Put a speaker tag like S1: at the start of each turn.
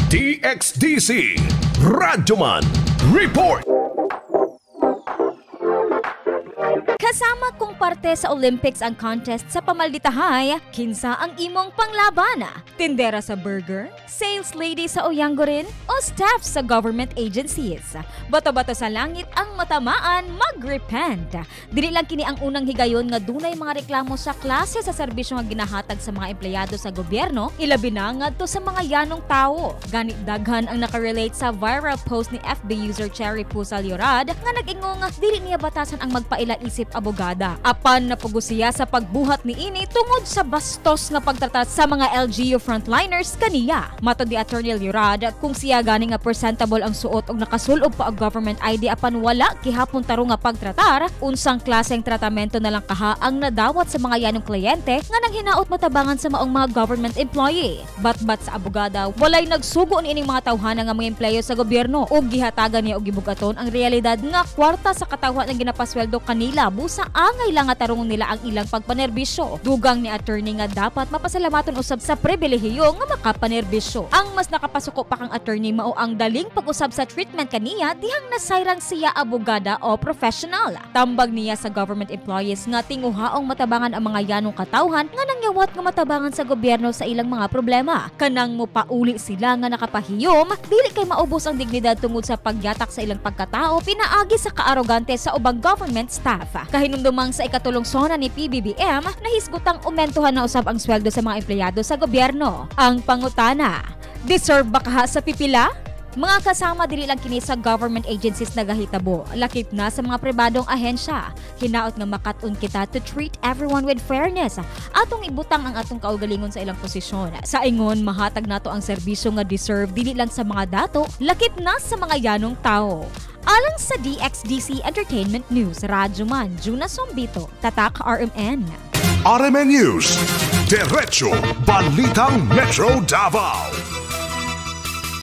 S1: DXDC Radyoman Report.
S2: Kasama kung parte sa Olympics ang contest sa pamalditahay, kinsa ang imong panglaban? Tindera sa burger, sales lady sa Oyanggurin, o staff sa government agencies? Bato-bato sa langit ang matamaan, mag-repent. Dili lang kini ang unang higayon nga dunay mga reklamo sa klase sa serbisyo nga ginahatag sa mga empleyado sa gobyerno, ilabi na ngadto sa mga yanong tawo. Gani daghan ang nakarelate sa viral post ni FB user Cherry Pusal Yorad nga nag-ingong dili niya batasan ang magpaila isip abogada. Apan napugos siya sa pagbuhat ni ini tungod sa bastos nga pagtratat sa mga LGU frontliners kaniya. Matod ni Attorney Lurad, kung siya gani nga presentable ang suot og nakasulob pa og government ID apan wala gihapon tarong nga pagtratar, unsang klaseng tratamento na lang kaha ang nadawat sa mga yanong kliyente nga nanghinaot matabangan sa maong mga government employee. Batbat sa abogada, walay nagsugo ni ining mga tawhana nga mga empleyo sa gobyerno ug gihatagan niya og gibugaton ang realidad nga kwarta sa katawhan ang ginapasweldo kanila busa angay lang nga tarungon nila ang ilang pagpanerbisyo. Dugang ni attorney nga dapat mapasalamaton usab sa pribilehiyo nga makapanerbisyo. Ang mas nakapasuko pa kang attorney mao ang daling pag-usab sa treatment kaniya dihang nasayrang siya abogada o professional. Tambag niya sa government employees nga tinguhaong matabangan ang mga yanong katawhan nga nangyawat nga matabangan sa gobyerno sa ilang mga problema. Kanang mopauli sila nga nakapahiyom, dili kay maubos ang dignidad tungod sa pagyatak sa ilang pagkatao pinaagi sa kaarogante sa ubang government staff. Kahinumdumang sa ikatulong sona ni PBBM, nahisgutang umentuhan na usab ang sweldo sa mga empleyado sa gobyerno. Ang pangutana, deserve ba kaha sa pipila? Mga kasama, dili lang kini sa government agencies nagahitabo, lakip na sa mga pribadong ahensya. Hinaot nga makat-on kita to treat everyone with fairness. Atong ibutang ang atong kaugalingon sa ilang posisyon. Sa ingon, mahatag nato ang serbisyo nga deserve dili lang sa mga dato, lakip na sa mga yanong tao. Alang sa DXDC Entertainment News, Radyoman, Juna Sombito, Tatak RMN.
S1: RMN News, Diretso Balitang Metro Davao.